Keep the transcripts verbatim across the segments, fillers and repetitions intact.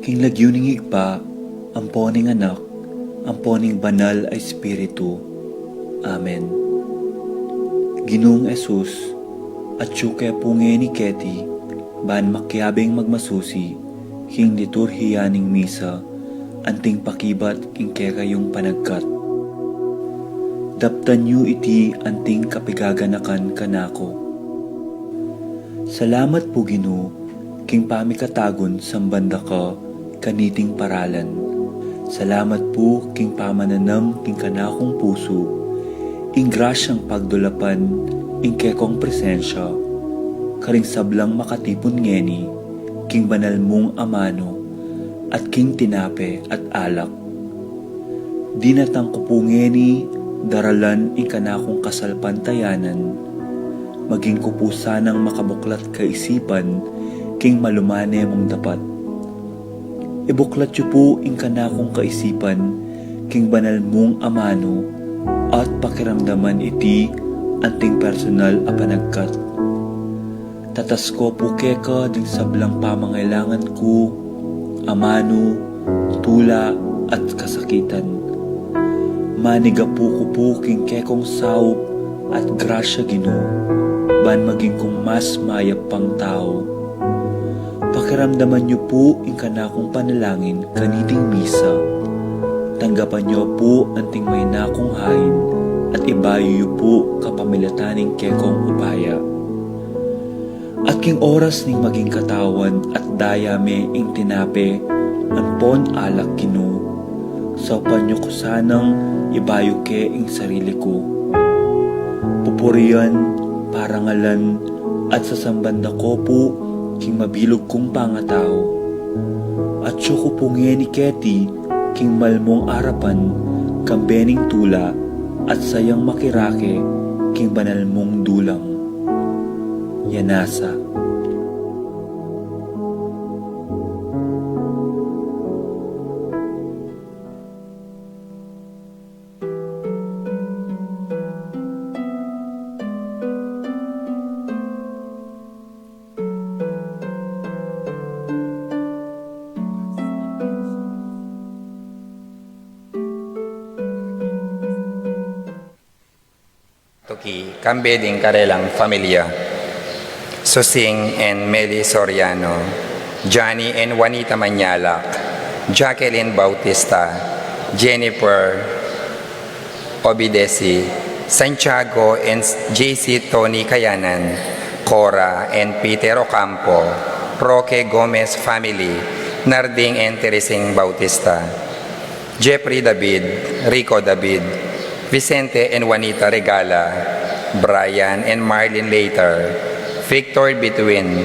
King lagyu ning Ibpa, ampo ning Anak, ampo ning Banal a Espiritu. Amen. Ginung Jesus, atyu ke pu ngeni keti, ban makiabing magmasusi king liturhiya ning misa, anting pakibat king kekayung panagkat. Daptan yu iti anting kapigaganakan kanaku. Salamat pu, Ginu, king pamikatagun samban da ka kaniting paralan. Salamat pu king pamananam king kanakung pusu ing grasyang pagdulapan ing kekong presensya karing sablang makatipun ngeni king banal mung amanu at king tinape at alak. Dinatang ku pu ngeni daralan ing kanakung kasalpantayanan, maging ku pu sanang makabuklat kaisipan king malumane mung dapat. Ibuklat yu pu ing kanakung kaisipan king banal mung amanu at pakiramdaman iti anting personal a panagkat. Tatas ko pu keka ding sablang pamangailangan ku, amanu, tula, at kasakitan. Manigapu ku pu king kekong saup at grasya, Ginu, ban maging kung mas mayap pang tau. Pakiramdaman yu pu ing kanakung panalangin kaniting misa. Tanggapan yu pu anting maina kung hain at ibayu yu pu kapamilatan ning kekong upaya. At king oras ning maging katawan at daya me ing tinape ampon alak, Ginu, saupan yu ku sanang ibayu ke ing sarili ku. Pupurian, parangalan, at sasamban da ko pu king mabilug kung pangatau. Atyu ku pu ngeni keti king malmung arapan, kambe ning tula, at sayang makirake king banal mung dulang. Yanasa. Tuki, kambe ding karelang familia. Susing and Meli Soriano, Johnny and Juanita Mañalac, Jacqueline Bautista, Jennifer Obidesi, Santiago and J C Tony Kayanan, Cora and Peter Ocampo, Roque Gomez family, Narding and Teresing Bautista. Jeffrey David, Rico David, Vicente and Juanita Regala, Brian and Marlene Later, Victor Bituin,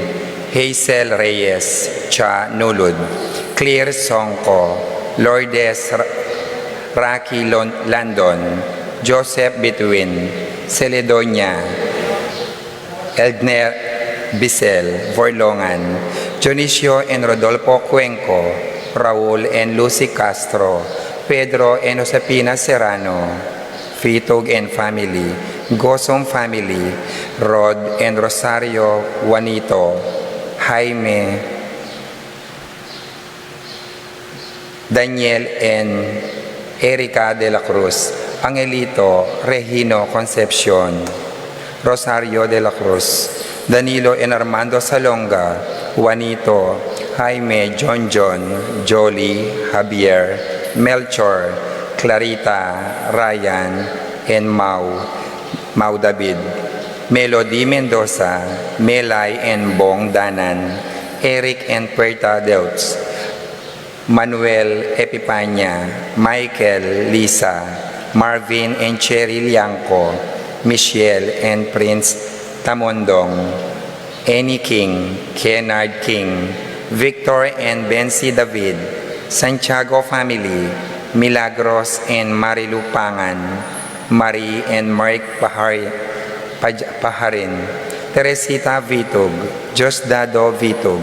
Hazel Reyes, Cha Nulud, Claire Songco, Lourdes R-, Rocky Lon-, Landon, Joseph Bituin, Celedonia, Eldner Bisel, Borlongan, Dionisio and Rodolfo Cuenco, Raul and Lucy Castro, Pedro and Josefina Serrano, Fitug and family, Gosong family, Rod and Rosario Juanito, Jaime, Daniel and Erica de la Cruz, Angelito, Regino Concepcion, Rosario de la Cruz, Danilo and Armando Salonga, Juanito, Jaime, John John, Jolie, Javier, Melchor, Clarita, Ryan, and Mau, Mau David, Melody Mendoza, Melay and Bong Danan, Eric and Puerta Deutz, Manuel Epipania, Michael, Lisa, Marvin and Cherry Liangco, Michelle and Prince Tamondong, Annie King, Kennard King, Victor and Bensi David, Santiago family, Milagros and Marilu Pangan, Marie and Mark Pahari-, Paj-, Paharin, Teresita Vitug, Diosdado Vitug,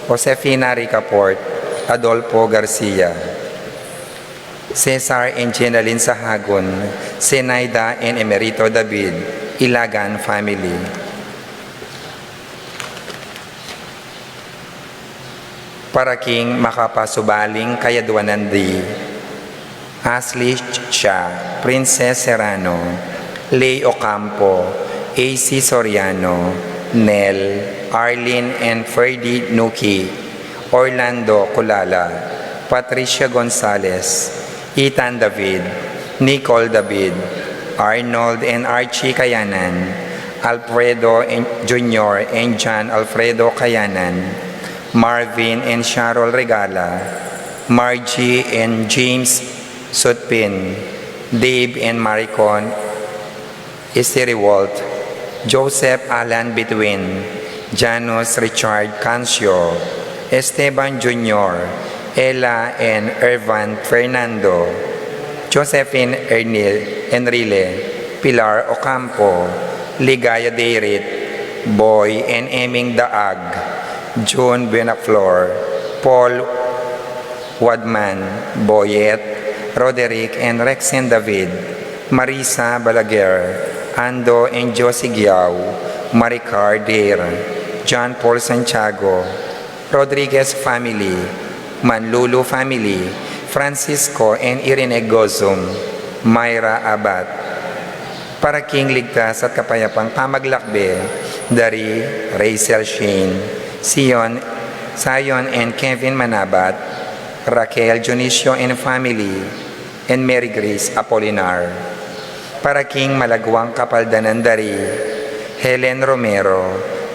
Josefina Ricaport, Adolfo Garcia, Cesar and Jenalyn Sahagun, Zenaida and Emerito David, Ilagan family. Para king makapasubaling kayadwanan di Ashley Chia, Princess Serrano, Lay Ocampo, A C Soriano, Nel, Arlene and Ferdy Nuki, Orlando Culala, Patricia Gonzalez, Ethan David, Nicole David, Arnold and Archie Kayanan, Alfredo and Junior and John Alfredo Kayanan, Marvin and Cheryl Regala, Margie and James Sutpin, Dave and Maricon Isiriwalt, Joseph Alan Between, Janus Richard Cancio, Esteban Junior, Ella and Ervan Fernando, Josephine Ernil Enrile, Pilar Ocampo, Ligaya Deirit, Boy and Eming Daag, June Buenaflor, Paul Wadman, Boyet, Roderick and Rexen David, Marisa Balaguer, Ando and Josie Giao, Maricar Dare, John Paul Santiago, Rodriguez family, Manlulu family, Francisco and Irene Gozum, Myra Abad. Para king ligtas at kapayapang pamaglakbe, dari Rachel Shane, Sion, Zion and Kevin Manabat, Raquel Dionisio and family, and Mary Grace Apolinar. Para king malagwang kapaldanan dari Helen Romero,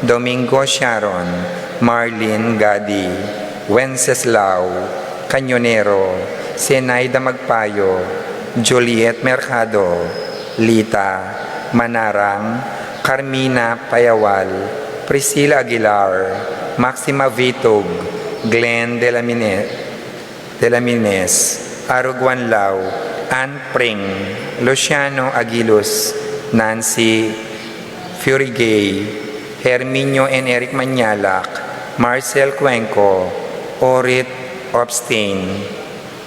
Domingo Sharon, Marlene Gadi, Wenceslao Cañonero, Zenaida Magpayo, Juliet Mercado, Lita Manarang, Carmina Payawal, Priscilla Aguilar, Maxima Vitug, Glenn de la Mine- de la Mines, Aruguan Lau, Ann Pring, Luciano Aguilus, Nancy Furigay, Herminio and Eric Mañalac, Marcel Cuenco, Orit Obstain,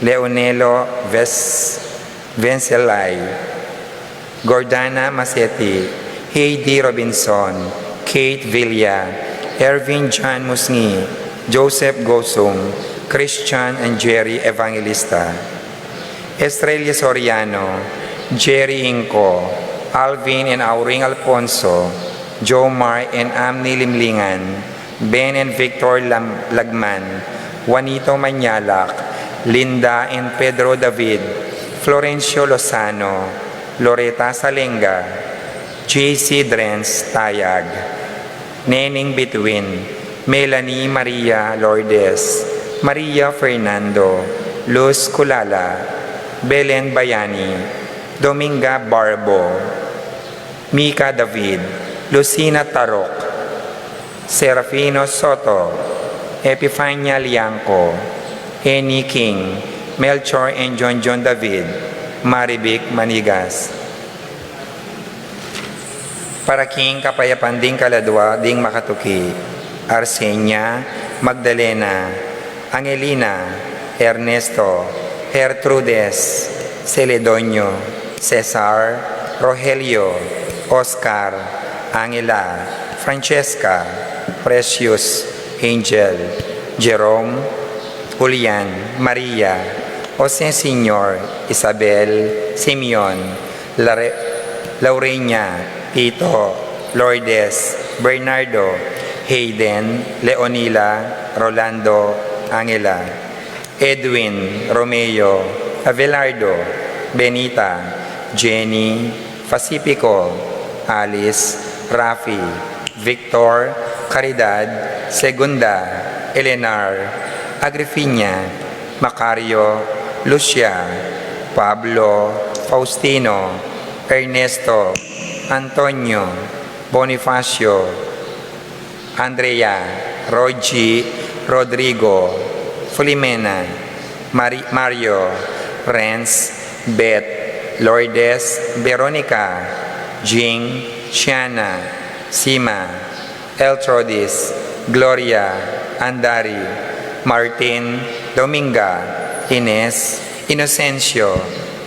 Leonelo Ves- Vencelay, Gordana Maseti, Heidi Robinson, Kate Villa, Ervin John Musngi, Joseph Gosum, Christian and Jerry Evangelista, Estrella Soriano, Jerry Inco, Alvin and Auring Alfonso, Jomar and Amni Limlingan, Ben and Victor Lam- Lagman, Juanito Mañalac, Linda and Pedro David, Florencio Lozano, Loreta Salenga, J C Drens Tayag, Neneng Between, Melanie Maria Lourdes, Maria Fernando, Luz Culala, Belen Bayani, Dominga Barbo, Mika David, Lucina Tarok, Serafino Soto, Epifania Liangco, Annie King, Melchor and John John David, Marivic Manigas. Para king kapayapan ding kaladwa ding makatuki, Arsenia, Magdalena, Angelina, Ernesto, Gertrudes, Celedonio, Cesar, Rogelio, Oscar, Angela, Francesca, Precious, Angel, Jerome, Julian, Maria, Jose Senior, Isabel, Simeon, Lare- Laurenia, Tito, Lourdes, Bernardo, Hayden, Leonila, Rolando, Angela, Edwin, Romeo, Abelardo, Benita, Jenny, Pacifico, Alice, Rafi, Victor, Caridad, Segunda, Elenar, Agrifina, Macario, Lucia, Pablo, Faustino, Ernesto, Antonio, Bonifacio, Andrea, Rogie, Rodrigo, Filomena, Mari- Mario, Renz, Beth, Lourdes, Veronica, Jing, Shiana, Sima, Eltrodis, Gloria, Andari, Martin, Dominga, Ines, Inocencio,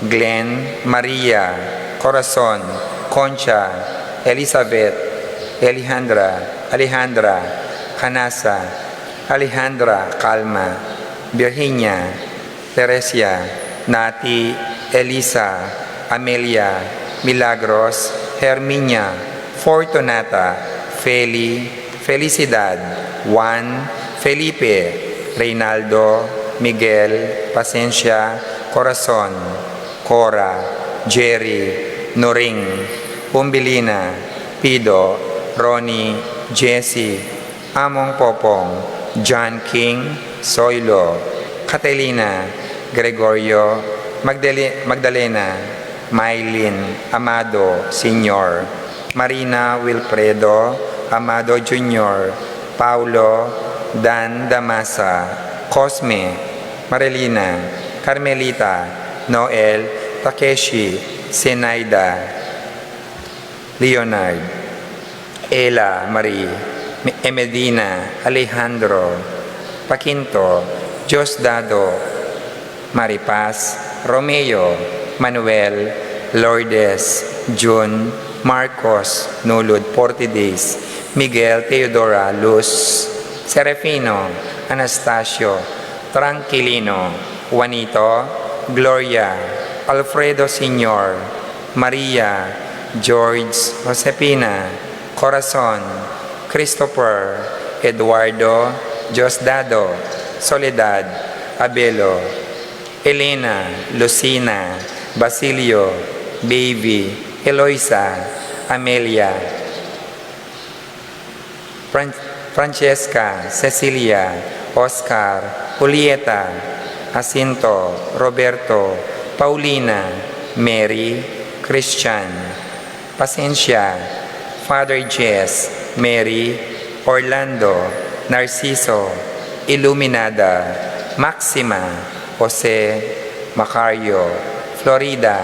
Glenn, Maria, Corazon, Concha, Elizabeth, Alejandra, Alejandra, Hanasa, Alejandra, Calma, Virginia, Teresia, Nati, Elisa, Amelia, Milagros, Herminia, Fortunata, Feli, Felicidad, Juan, Felipe, Reynaldo, Miguel, Pasensia, Corazon, Cora, Jerry, Noring, Umbilina, Pido, Ronnie, Jessie, Among Popong, John King, Soilo, Catalina, Gregorio, Magdale-, Magdalena, Mylene, Amado, Senior, Marina, Wilfredo, Amado Junior, Paulo, Dan, Damasa, Cosme, Marilina, Carmelita, Noel, Takeshi, Zenaida, Leonard, Ella Marie, Emedina, Alejandro, Paquinto, Diosdado, Maripaz, Romeo, Manuel, Lourdes, Jun, Marcos, Nulud, Portides, Miguel, Teodora, Luz, Serafino, Anastasio, Tranquilino, Juanito, Gloria, Alfredo Senior, Maria, George, Josefina, Corazon, Christopher, Eduardo, Diosdado, Soledad, Abelo, Elena, Lucina, Basilio, Baby, Eloisa, Amelia, Fran-, Francesca, Cecilia, Oscar, Julieta, Jacinto, Roberto, Paulina, Mary, Christian, Pasensia, Father Jess, Mary, Orlando, Narciso, Iluminada, Maxima, Jose, Macario, Florida,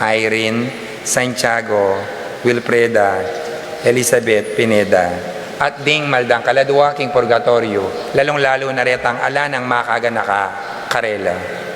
Irene, Santiago, Wilfreda, Elizabeth, Pineda, at ding maldang kaladua king purgatoryo, lalung-lalu na retang ala nang makaganaka karela.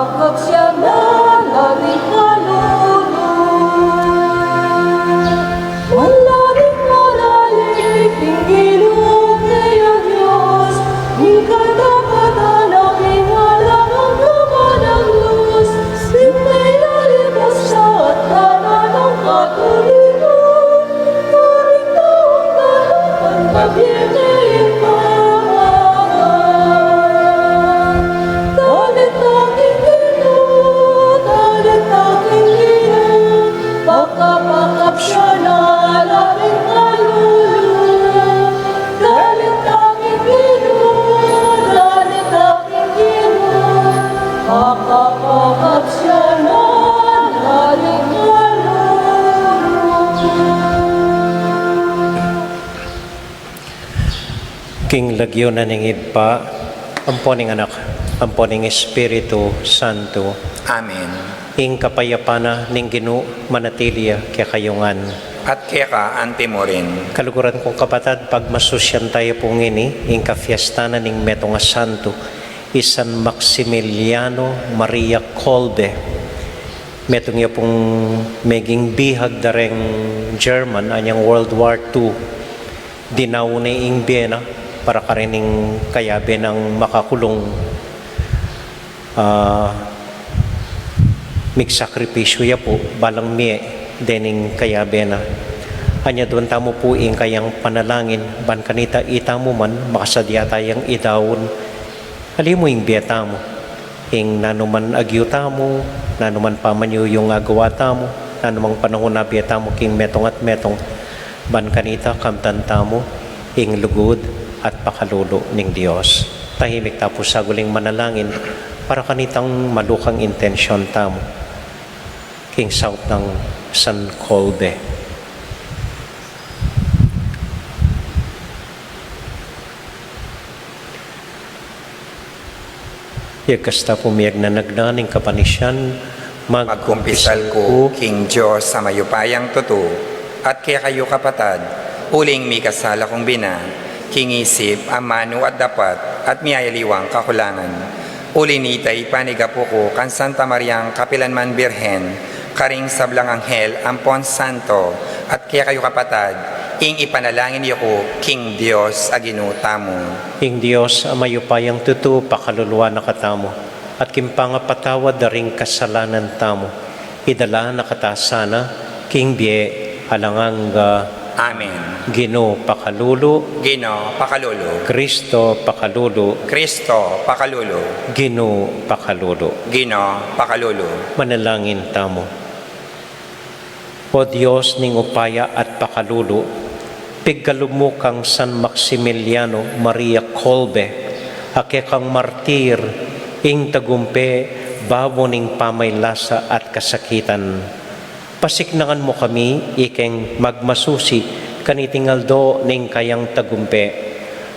Kapsianan na ning kalulu. Manalig, manalig king Ginu kayang Dios, ing katapatan na king alang angga man a lus, ing miyalipas na at kanan ning katuliran. Karing taung dapat kabie ne ing pamangan. Dalit na king Ginu, dalit na king Ginu, pakapakapsianan na ning kalulu. Dalit na king Ginu, dalit na king Ginu, pakapakapsianan na ning kalulu. King lagyu na ning Ibpa, ampo ning Anak, ampo ning Espiritu Santo. Amen. Ing kapayapan na ning Ginu manatili ya kekayu ngan. At keka antimurin. Kaluguran kung kapatad, pagmasusyan taya pung ini ing kafiesta na ning metung a santo, i San Maximiliano Maria Kolbe. Metung ya pung meging bihag da reng German anyang World War Two. Dinau ne ing bie na para karin ing kayabe nang makakulung. Ah, migsakripisyu ya pu, balang mie dening kayabe na. Anyaduan tamu pu ing kayang panalangin, ban kanita itamu man makasadya tayang idaun. Alimu ing bie tamu, ing nanuman agyu tamu, nanuman pamanyuyung agawa tamu, nanumang panahun a bie tamu king metung at metung, ban kanita kamtan tamu ing lugud at pakalulu ning Dios. Tahimik ta pu saguli king manalangin para kanitang malukang intensyon tamu king saup nang San Kolbe. Yagkas ta pu miyagnanagnan ing kapanisian, mag- Magkumpisal ku king Dios a mayupayang tutu, at kekayu kapatad, uling mikasala kung bina, king isip, amanu at dapat, at miyayaliwang kakulangan. Uli nita ipanigapu ku kang Santa Mariang kapilan man Birhen, karing sablang anghel ampon santo, at kekayu kapatad, ing ipanalangin yu ku king Dios a Ginu tamu. Ing Dios a mayupayang tutu pakaluluan na katamu, at king pangapatawad da ring kasalanan tamu, idala na kata sana king bie alang angga. Amen. Ginu pakalulu. Ginu pakalulu. Kristo pakalulu. Kristo pakalulu. Ginu pakalulu. Ginu pakalulu. Manalangin tamu. O Dios ning upaya at pakalulu, pigkalub mu kang San Maximiliano Maria Kolbe, a kekang martir, ing tagumpe babo ning pamaylasa at kasakitan. Pasiknangan mu kami ikeng magmasusi kaniting aldo ning kayang tagumpe,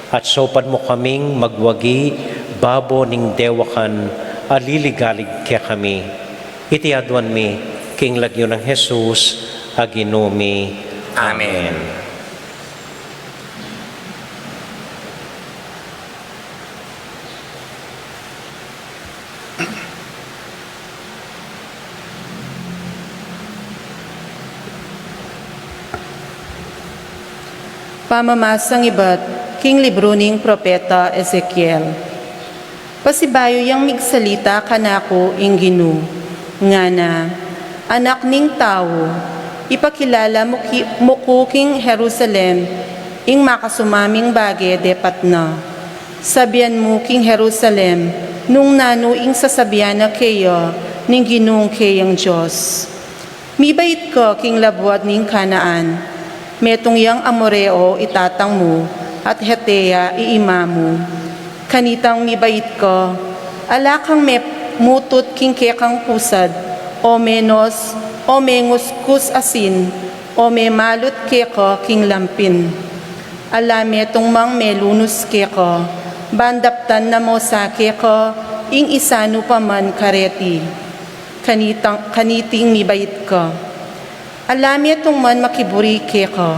at saupan mu kaming magwagi babo ning dewakan a liligalig kekami. Iti aduan mi king lagyu nang Jesus a Ginu mi. Amen. Pamamasang ibat king libru ning propeta Ezekiel. Pasibayu yang migsalita kanaku ing Ginu, ngana, Anak ning tau, ipakilala mu ki-, mu ku king Jerusalem ing makasumaming bage depat na. Sabian mu king Jerusalem nung nanu ing sasabian na keya ning Ginung keyang Dios. Mibait ka king labuad ning Kanaan, metung yang Amoreo i tatang mu, at Hetea i ima mu. Kanitang mibait ka, ala kang memutut king kekang pusad, o menos, o mengukus asin, o memalut keka king lampin. Ala metung mang melunus keka, ban daptan na mo sa keka ing isanu pa man kareti. Kanitang, kaniting mibait ka. Ala metung man makiburi keka,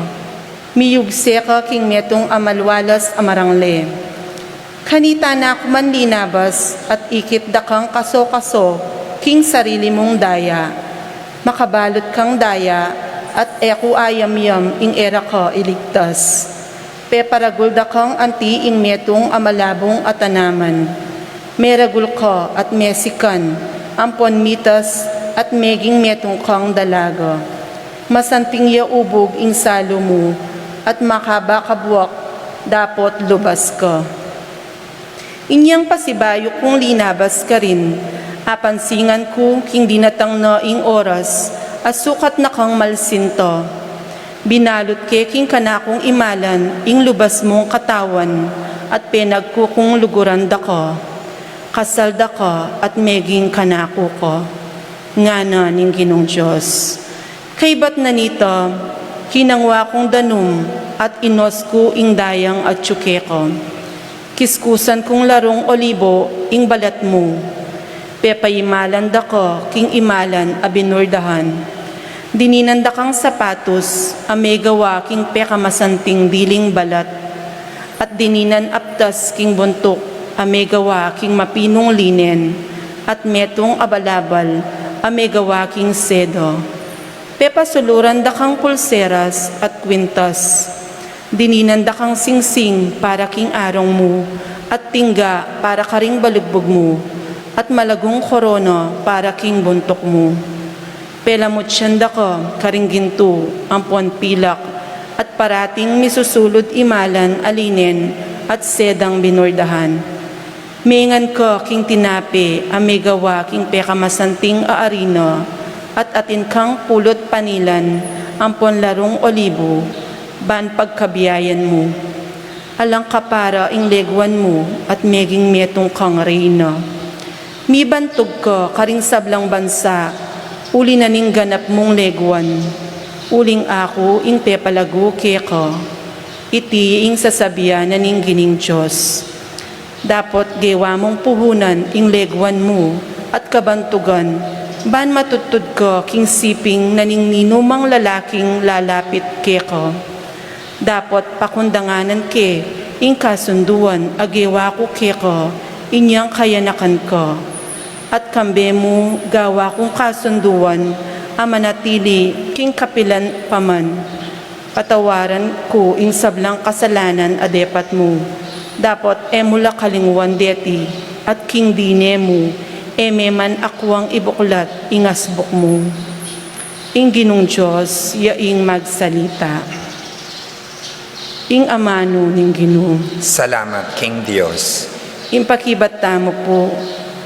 miyugse ka king metung a malualas a marangle. Kanita na ku man linabas at ikit da kang kaso-kaso king sarili mung daya. Makabalut kang daya at e ku ayamyam ing e ra ka iligtas. Peparagul da kang anti ing metung a malabung a tanaman. Meragul ka at mesikan, ampon mitas at meging metung kang dalaga. Masanting ya ubug ing salu mu, at makaba ka buak dapot lubas ka. Inyang pasibayu kung linabas karin, apansingan ku king dinatang na ing oras, a sukat na kang malsinta. Binalut ke king kanakung imalan ing lubas mung katawan, at penagkukung luguran da ka. Kasal da ka at meging kanaku ka, ngana ning Ginung Dios. Kaybat na nita, kinangwa kung danum at inos ku ing dayang atyu keka. Kiskusan kung larung olibo ing balat mu. Pepaimalan da ka king imalan a binurdahan. Dininan da kang sapatus a megawa king pekamasanting diling balat, at dininan aptas king buntuk a megawa king mapinung linen, at metung a balabal a megawa king seda. Pepasuluran da kang pulseras at kwintas. Dininan da kang singsing para king arung mu, at tingga para karing balugbug mu, at malagung korona para king buntuk mu. Pelamutyan da ka karing gintu ampon pilak, at parating misusulud imalan a linen at sedang binurdahan. Mengan ka king tinape a megawa king pekamasanting a arina, at atin kang pulut panilan ampon larung olibu, ban pagkabiayan mu. Alang kapara ing leguan mu at meging metung kang reyna. Mibantug ka karing sablang bansa, uli na ning ganap mung leguan. Uling aku ing pepalagu keka. Iti ing sasabian na ning Ginung Dios. Dapot gewa mung puhunan ing leguan mu at kabantugan, ban matudtud ka king siping na ning ninumang lalaking lalapit keka. Dapot pakundanganan ke ing kasunduan a gewa ku keka inyang kayanakan ka. At kambe mu gawa kung kasunduan a manatili king kapilan pa man. Patawaran ku ing sablang kasalanan a depat mu. Dapot e mu la kalingwan deti, at king dine mu, e me man akwang ibuklat ing asbuk mu. Ing Ginung Dios ya ing magsalita. Ing amanu ning Ginu. Salamat king Dios. Ing pakibat tamu pu,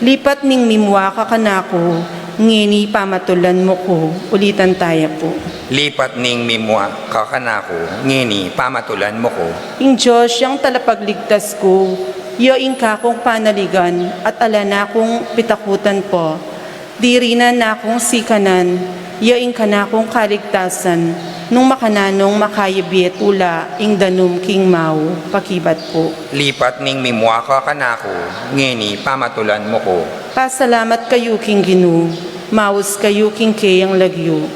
lipat ning mimua ka kanaku, ngeni pamatulan mu ku. Ulitan taya pu. Lipat ning mimua ka kanaku, ngeni pamatulan mu ku. Ing Dios yang talapagligtas ku, ya ing kakung panaligan at ala na kung pitakutan pa. Diri na nakung sikanan, ya ing kanakung kaligtasan, nung makananung makayibie tula ing danum king mau. Pakibat pu. Lipat ning mimua ka kanaku, ngeni pamatulan mu ku. Pasalamat kayu king Ginu, maus kayu king keyang lagyu.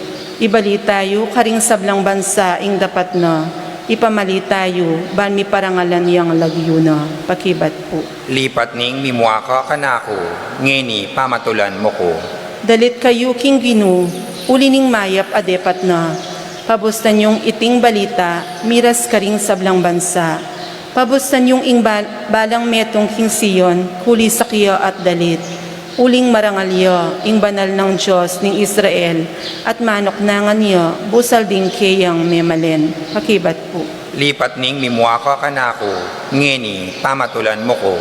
Ibalita yu karing sablang bansa ing dapat na, ipamalita yu ban miparangalan yang lagyu na. Pakibat pu. Lipat ning mimua ka kanaku, ngeni pamatulan mu ku. Dalit kayu king Ginu, uli ning mayap a depat na. Pabustan yung iting balita, miras karing sablang bansa. Pabustan yung ing bal-, balang metung king Sion, kulisak ya at dalit. Uling marangal ya ing banal nang Dios ning Israel, at manuknangan ya busal ding keyang memalen. Pakibat pu. Lipat ning mimua ka kanaku, ngeni pamatulan mu ku.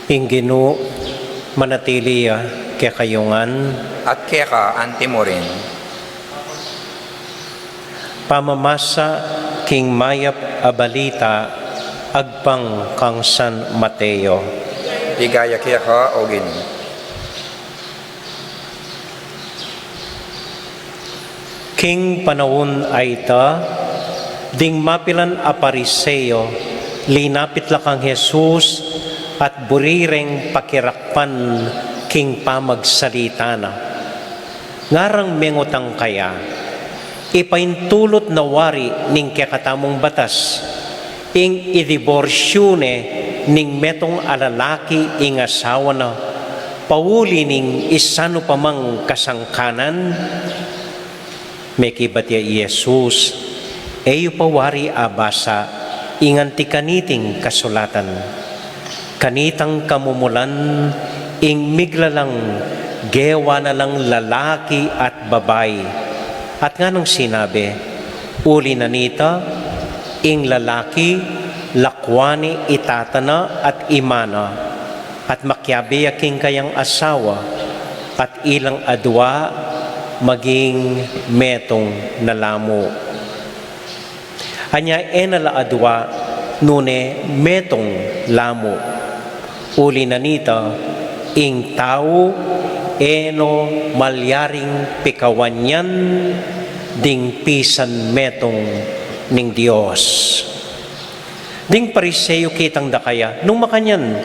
Ing Ginu manatili ya kekayu ngan. At keka antimurin. Pamamasa king mayap a balita agpang kang San Mateo. Ligaya keka, O Ginu. King panaun a ita, ding mapilan a Pariseo linapit la kang Jesus at buri reng pakirakpan king pamagsalita na. Ngarang mengutang kaya, ipaintulut na wari ning kekatamung batas ing idiborsyu ne ning metung a lalaki ing asawa na, pauli ning isanu pa mang kasangkanan? Mekibat ya i Jesus, e yu pa wari abasa ing anti kaniting kasulatan? Kanitang kamumulan ing miglalang gewa na lang lalaki at babai. At nganang sinabi, uli na nita, ing lalaki lakuan ne i tata na at i ina na, at makiabe ya king kayang asawa, at ilang adua maging metung na la mu. Anya e na la adua, nune metung la mu. Uli na nita, ing tau e no malyaring pikawan yan ding pisan metung ning Dios. Ding Pariseo kitang da kaya, nung makanyan,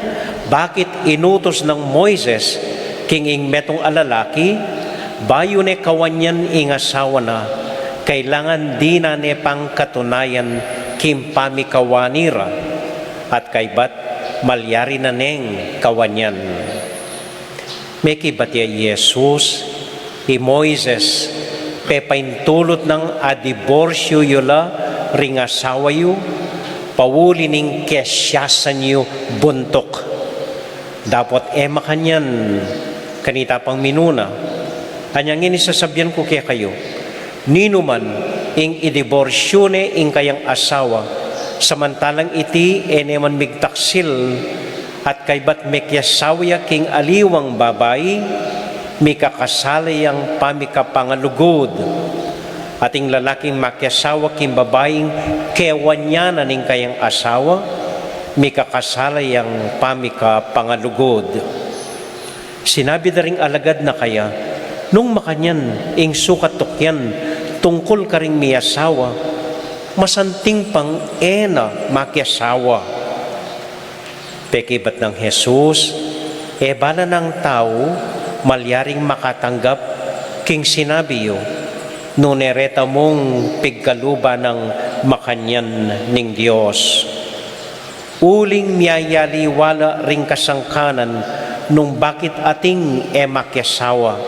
bakit inutus nang Moises king ing metung a lalaki, bayu ne kawan yan ing asawa na, kailangan dinan ne pang katunayan king pamikawani ra, at kaybat malyari na neng kawan yan? Mekibat ya i Jesus, i Moises, pepaintulut nang adiborsyu yu la ring asawa yu, pauli ning kesyasan yu buntuk. Dapot e makanyan, kanita pang minuna. Anya ngeni sasabian ku kekayu, ninuman ing idiborsyu ne ing kayang asawa, samantalang iti e ne man migtaksil, at kaybat mekiasawa ya king aliwang babai, mikakasala yang pamikapangalugud. At ing lalaking makiasawa king babaing kewan ya na ning kayang asawa, mikakasala yang pamikapangalugud. Sinabi da ring alagad na kaya, nung makanyan ing sukat tukyan tungkul karing miasawa, masanting pang e na makiasawa. Pekibat nang Jesus, e bala nang tau malyaring makatanggap king sinabi yu, nune reta mung pigkaluban nang makanyan ning Dios. Uling miyayaliwa la ring kasangkanan nung bakit ating e makiasawa.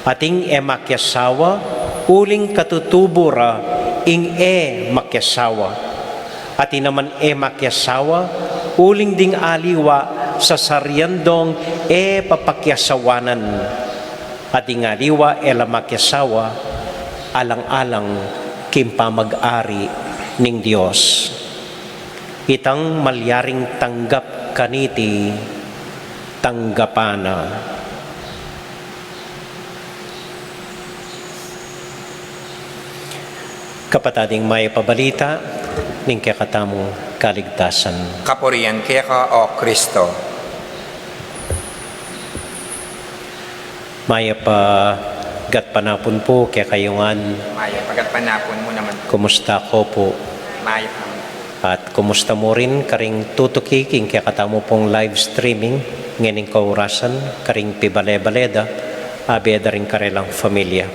Ating e makiasawa, uling katutubu ra ing e makiasawa. Ating naman e makiasawa, uling ding aliwa sasarian dong e papakiasawanan. Ating aliwa e la makiasawa, alang-alang king pamag-ari ning Dios. Itang malyaring tanggap kaniti, tanggapan na. Kapatad, ing mayap a balita ning kekatamung kaligtasan. Kapurian keka, O Kristo. Mayap a gatpanapun pu kekayu ngan. Mayap a gatpanapun mu naman. Kumusta ko pu? Mayap naman pu. At kumusta mu rin karing tutuki king kekatamu pung live streaming ngening kaurasan, karing pibale-bale da, abe da ring karelang familia.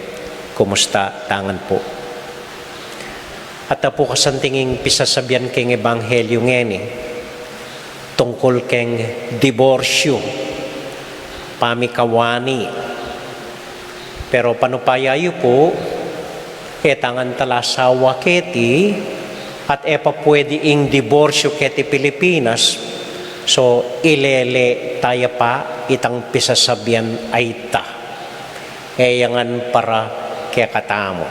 Kumusta tangan pu? At apu kasanting ing pisasabian keng ebanghelyu ngeni tungkul keng diborsyu, pamikawani. Pero panupaya yu pu, e ta ngan tala asawa keti, at e pa pwedi ing diborsyu keti Pilipinas, so ilele taya pa itang pisasabian a ita. E ya ngan para kekatamu.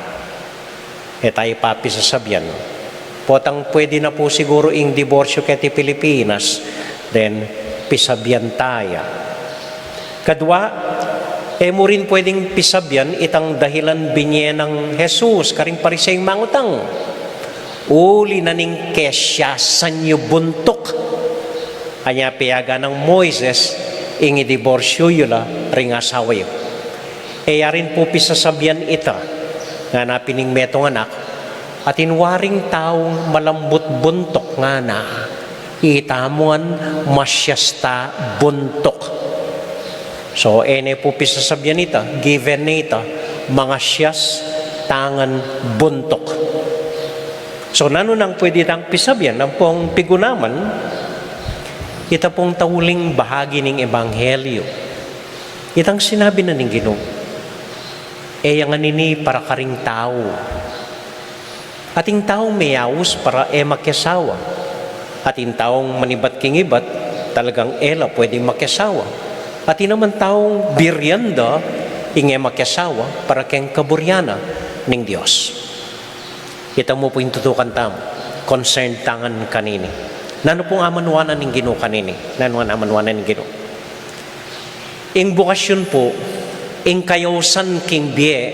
E taya pa pisasabian. Potang pwedi na pu siguru ing diborsyu keti Pilipinas, then Pisabian taya. Kadua, e mu rin pwedeng pisabian itang dahilan binie nang Jesus karing Pariseo mangutang. Uli na ning kesiasan yu buntuk. Anya peyagan nang Moises, ing idiborsyu yu la ring asawa yu. E ya rin pu pisasabian ita, ngana pin ning metung anak, atin waring taung malambut buntuk ngana, itamu ngan masias ta buntuk. So, e ne pu pisasabian ita, given ne ita, mangasias ta ngan buntuk. So, nanu nang pwede tang pisabian, ampong pigunaman, ita pung tauling bahagi ning ebanghelyu. Itang sinabi na ning Ginu, e ya ngan ini para karing tau. Atin taung meyaus para e makiasawa. Atin taung manibat king ibat, talagang e la pwedeng makiasawa. Atin naman taung birian da ing e makiasawa para keng kaburian na ning Dios. Ita mu pu ing tutukan tamu, concern ta ngan kanini. Nanu pung amanuanan ning Ginu kanini? Nanu ngan amanuanan ning Ginu? Ing bukasyun pu, ing kayausan king bie,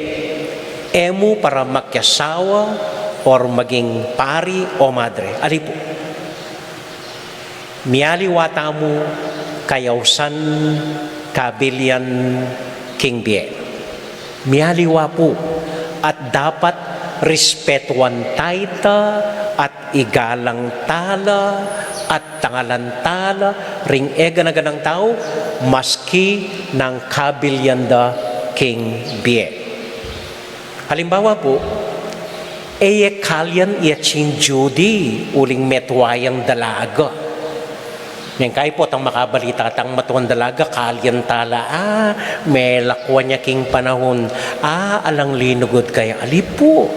e mu para makiasawa or maging pari o madre. Ali pu. Mialiwa tamu kayausan, kabilian king bie. Mialiwa pu, at dapat respetuan ta ita, at igalang ta la, at tangalan ta la ring e gana-ganang tau, maski nang kabilian da king bie. Halimbawa pu, e ye kalian i Atsing Judy uling metua yang dalaga. Neng kayi potang makabalita tang matuang dalaga, kalian ta la, a, melakwan ya king panahun, a, alang linugud kaya. Ali pu.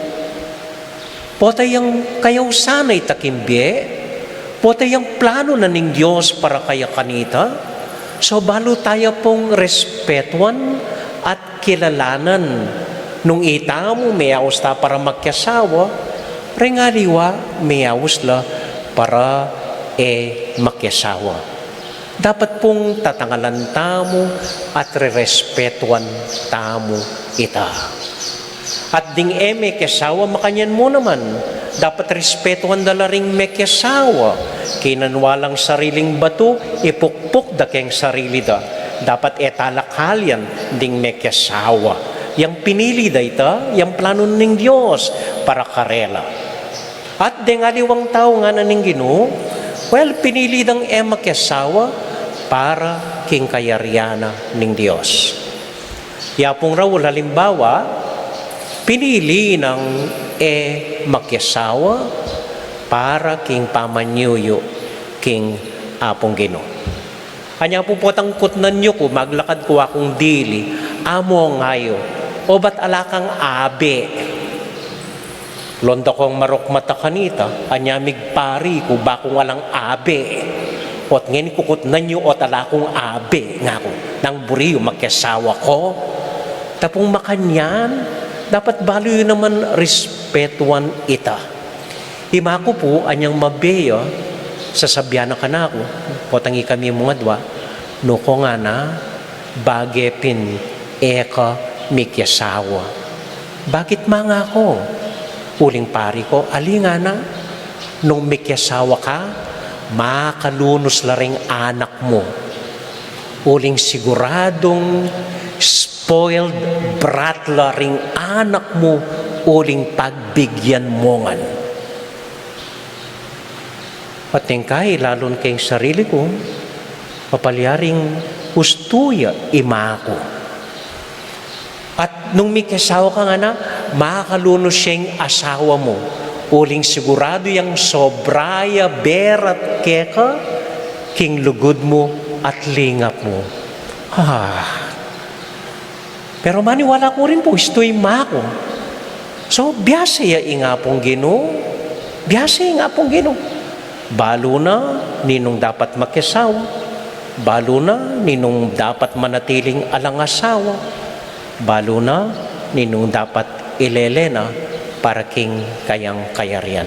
Pota yang kayausan na ita king bie, pota yang plano na ning Dios para kaya kanita, so balu taya pung respetuan at kilalanan nung itamu meyaus ta para makiasawa, ring aliwa meyaus la para e makiasawa. Dapat pung tatangalan tamu at rerespetuan tamu ita. At ding e mekiasawa makanyan mu naman, dapat respetuan da la ring mekiasawa. Kinanwa lang sariling batu, ipukpuk da keng sarili da. Dapat e ta la kalian ding mekiasawa. Yang pinili da ita, yang plano ning Dios para karela. At deng aliwang tau ngana ning Ginu, well, pinili dang e makiasawa para king kayarian na ning Dios. Ya pung raul halimbawa, pinili nang e makiasawa para king pamanyuyu king Apung Ginu. Anya pu potang kutnan yu ku, maglakad ku akung dili, among ayu, obat ala kang abe. Londa kong marok mata kanita, anya migpari ku bakung alang abe. Ot ngeni kukutnan yu ot ala kung abe, ngaku. Nang buri yu makiasawa ko. Tapung makanyan, dapat balu yu naman respetuan ita. Imaku pu, anyang mabie ya, sasabian na kanaku, potang ikami mung adwa, nuko ngana, bage pin e ka mikiasawa. Bakit ma, ngaku? Uling pari ko, ali ngana, nung mikiasawa ka, makalunus la ring anak mu. Uling siguradung spoiled brat la ring anak mu, uling pagbigyan mu ngan. At neng kayi lalun keng sarili ku, mapalyaring ustu ya imaku. At nung mikiasawa ka ngana, makalunus ya ing asawa mu, uling siguradu yang sobra ya berat keka king lugud mu at lingap mu. Ah. Pero maniwala ku rin pu, ustu ing maku. So, biasa ya ing Apung Ginu. Biasa ya ing Apung Ginu. Balu na ninung dapat makiasawa. Balu na ninung dapat manatiling alang asawa. Balu na ninung dapat ilele na para king kayang kayarian.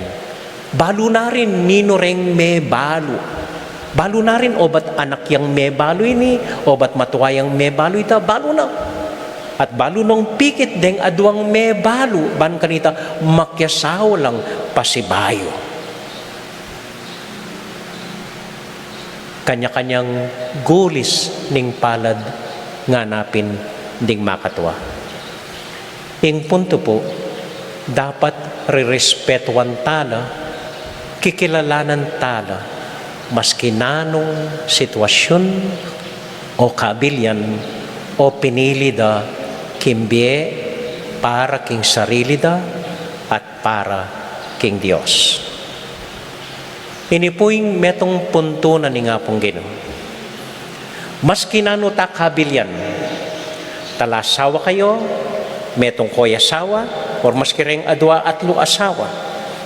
Balu na rin ninu reng mebalu. Balu na rin, obat anak yang mebalu ini, obat matua yang mebalu ita, balu na. At balu nong pikit deng aduang mebalu, ban kanita makiasawa lang pasibayu. Kanya-kanyang gulis ning palad nganapin ding makatua. Ing puntu pu, dapat rerespetuan tala, kikilalanan tala, maski nanung sitwasyun o kabilian o pinili da king bie para king sarili da at para king Dios. Ini pu ing metung puntu na ning Apung Ginu. Maski nanu ta kabilian, talasawa kayu, metung koy asawa, or maski reng adua atlu asawa,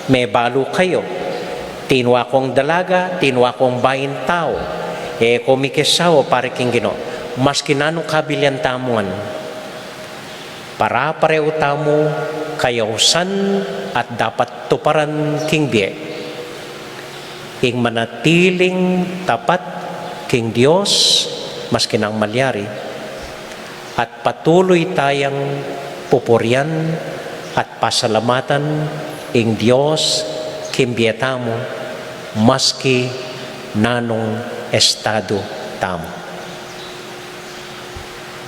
mebalu kayu, tinua kong dalaga, tinua kong baing tau, e ko mikiasawa para king Ginu. Maski nanu kabilian tamu ngan, pare-parehu tamu kayausan at dapat tuparan king bie. Ing manatiling tapat king Dios, maski nanu malyari, at patuluy tayang pupurian at pasalamatan ing Dios king bie tamu, maski nanung estadu tamu.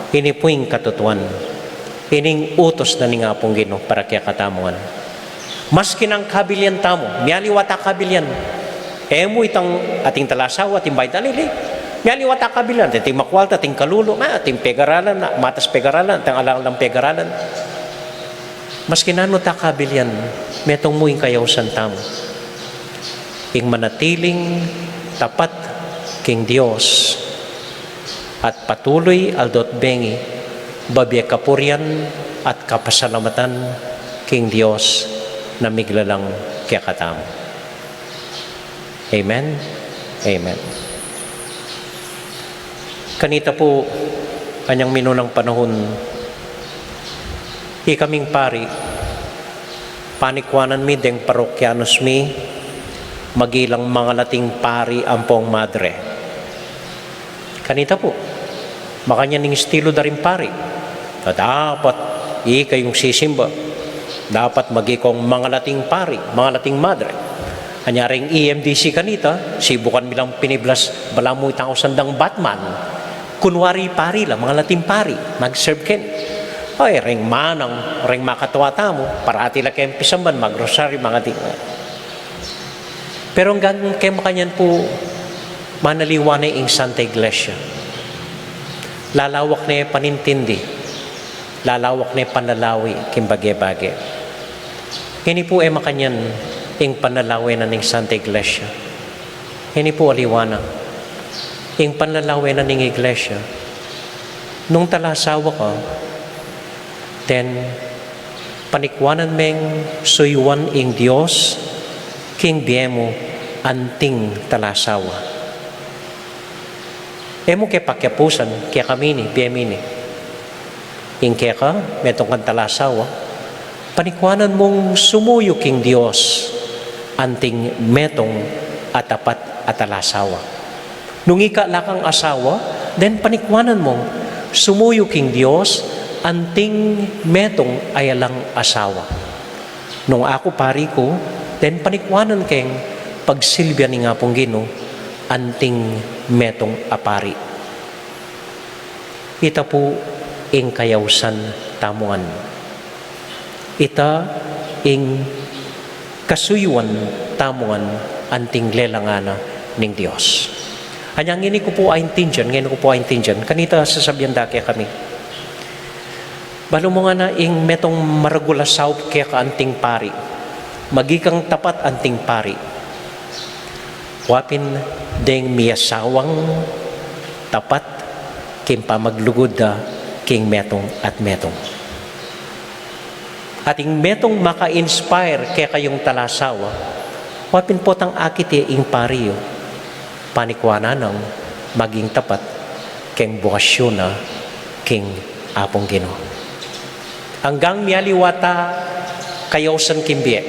Ini pu ing katutuan. Ining utus na ning Apung Ginu para kekatamu ngan. Maski nanu kabilian tamu, mialiwa ta kabilian. E mu itang ating talasawa, ating baing tau, lili. Mialiwa ta kabilian, ating makualta, ating kalulu, ma, ating pegaralan, ma, matas pegaralan, ating alang-alang pegaralan. Maski nanu ta kabilian, metung mu ing kayausan tamu. Ing manatiling tapat king Dios at patuluy aldo't bengi, babie kapurian at kapasalamatan king Dios na miglalang kekatamu. Amen. Amen. Kanita pu, kanyang minunang panahun, ikaming pari, panikuanan mi deng parokyanus mi, magilang mangalating pari ampong madre. Kanita pu, makanyan ing estilu da ring pari. Na dapat ikayung sisimba, dapat magikong mangalating pari, mangalating madre. Anya reng E M D C kanita, sibukan mi lang piniblas, balamu itang ausan dang Batman. Kunwari pari la, mangalating pari, mag-serve keni. Ay, reng manang, reng makatua tamu, parati la keng pisamban, mag-rosary, mangalating. Pero anggang keng makanyan pu, manaliwa ne ing Santa Iglesia. Lalawak ne panintindi, lalawak ne panlalawi king bage-bage. Ini pu e makanyan ing panlalawi na ning Santa Iglesia. Ini pu aliwa na ing panlalawi na ning Iglesia. Nung talasawa ka, then panikuanan meng suyuan ing Dios king bie mu anting talasawa. E mu ke pakiapusan, kekami ini, bie mi ini. Ing keka, metung kang talasawa, panikuanan mung sumuyu king Dios anting metung a tapat a talasawa. Nung ika ala kang asawa, then panikuanan mung sumuyu king Dios anting metung a alang asawa. Nung aku pari ku, then panikuanan keng pagsilbian ning Apung Ginu anting metung a pari. Ita pu ing kayausan tamu ngan. Ita ing kasuyuan tamu ngan anting lelangan na ning Dios. Anya ngeni ku pu aintindian, ngeni ku pu aintindian, kanita sasabian da kekami. Balu mu ngana ing metung maragul a saup keka anting pari. Maging kang tapat anting pari. Wa pin deng miasawang tapat king pamaglugud da king metung at metung. At ing metung maka-inspire kekayung talasawa, wa pin potang akit ye ing pari yu, panikuanan nang maging tapat keng bukasyun na king Apung Ginu. Anggang mialiwa ta kayausan king bie,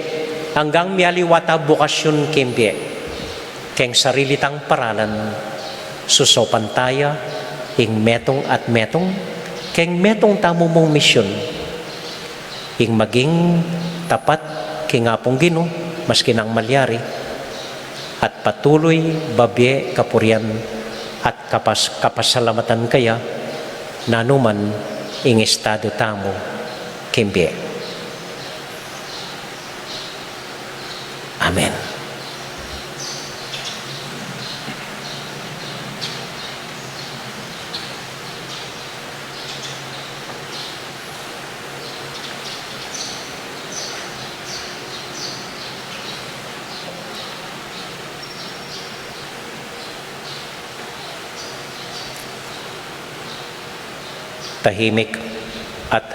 anggang mialiwa ta bukasyun king bie, Keng sarili tang paralan, susopan taya ing metung at metung keng metung tamu mung misyun, ing maging tapat king Apung Ginu maski nanu ing malyari, at patuloy babie kapurian at kapas-, kapasalamatan kaya nanu man ing estadu tamu king bie. Amen. Tahimik at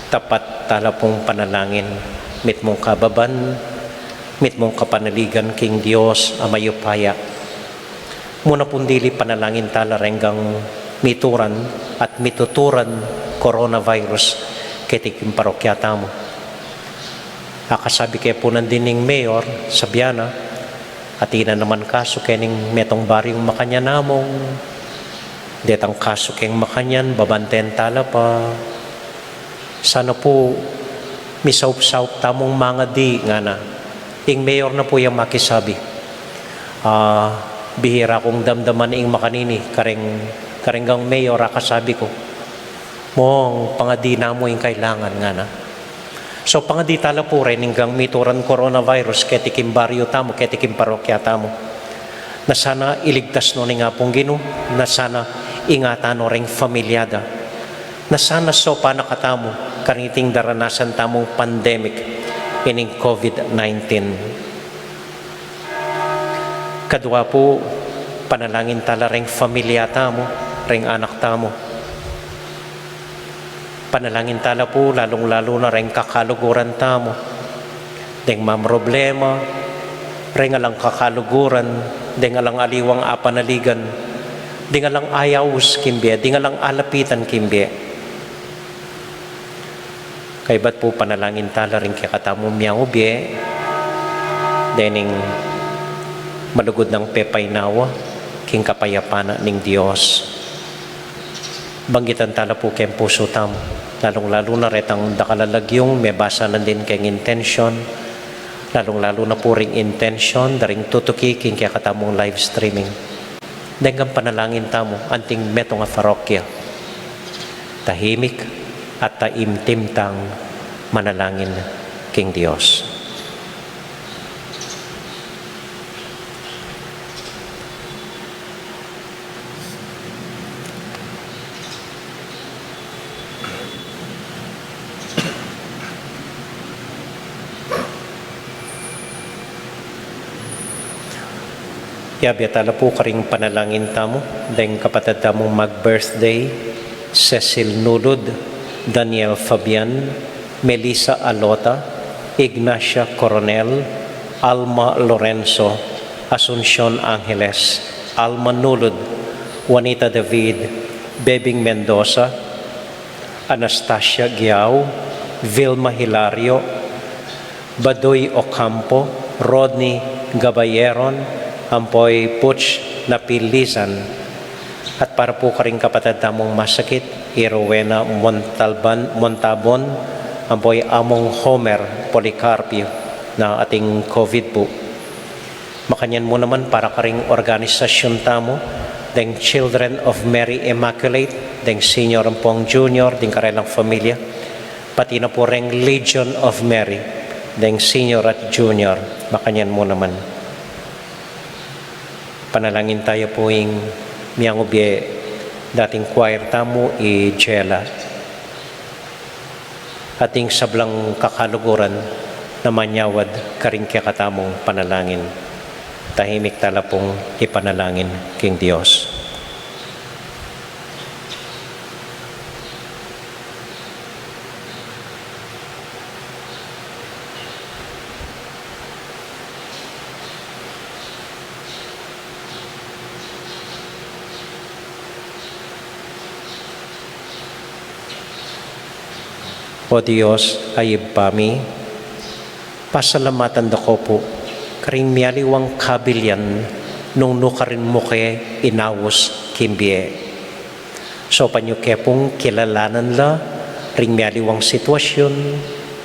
tapat tala pung panalangin, mitmung kababan, mitmung kapanaligan king Dios a mayupaya. Muna pung dili, panalangin tala reng mituran at mituturan coronavirus keti king parokya tamu. Akasabi ke pu nandin ning mayor, sabian na, atin na naman kasu keng metung baryung makanyan, among detang kasu keng makanyan, babanten tala pa. Sana pu misaup-saup tamung mangadi, ngana. Ing mayor na pu yang makisabi. Ah, bihira kung damdaman ing makanini, kareng, kareng mayor, akasabi ku, mong pangadi na mu ing kailangan, ngana. So, pangadi tala pu reng mituran coronavirus keti king baryu tamu, keti king parokya tamu. Na sana iligtas no ning Apung Ginu, na sana ingatan no reng familia da, na sana saupan na katamu kaniting daranasan tamung pandemic ining COVID nineteen. Kadua pu, panalangin tala reng familia tamu, reng anak tamu. Panalangin tala pu, lalung-lalu na reng kakaluguran tamu. Deng mamroblema, reng alang kakaluguran, deng alang aliwang apanaligan, deng alang ayaus king bie, deng alang alapitan king bie. Kaybat pu, panalangin tala ring kekatamung miaubie, dening malugud nang pepainawa king kapayapan na ning Dios. Banggitan tala pu keng pusu tamu, lalung-lalu na retang dakal a lagyung mebasa nandin keng intensyon, lalung-lalu na pu ring intensyon da ring tutuki king kekatamung live streaming. Deng panalangin tamu anting metung a parokya. Tahimik at taimtim tang manalangin king Dios. Yabe tala pu karing panalangin tamu deng kapatad tamung mag-birthday, Cecil Nulud, Daniel Fabian, Melissa Alota, Ignacia Coronel, Alma Lorenzo, Asuncion Angeles, Alma Nulud, Juanita David, Bebing Mendoza, Anastasia Giao, Vilma Hilario, Badoy Ocampo, Rodney Gabayeron, ampo i Butch Napilizan. At para pu karing kapatad tamung masakit, i Rowena Montalban, Montabon, ampo i Among Homer Policarpio na ating COVID pu. Makanyan mu naman para karing organisasyun tamu, deng Children of Mary Immaculate, deng Senior ampong Junior, deng karelang familia, pati na pu reng Legion of Mary, deng Senior at Junior, makanyan mu naman. Panalangin taya pu ing miangubie dating choir tamu, i Jela. Ating sablang kakaluguran na manyawad karing kekatamung panalangin. Tahimik tala pung ipanalangin king Dios. O Dios a Ibpa mi, pasalamatan da ko pu karing mialiwang kabilian nung nukarin mu ke inaus king bie. Saupan yu ke pung kilalanan la ring mialiwang sitwasyun,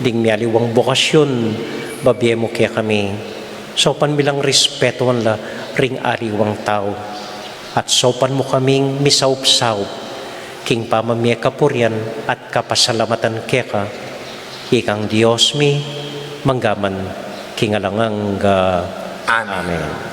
ding mialiwang bokasyun, babie mu kekami. Saupan mi lang respetuan la ring aliwang tau, at saupan mu kaming misaupsaup king pamamie kapurian at kapasalamatan keka, ikang Dios mi, manggaman king alang angga. Amen. Amen.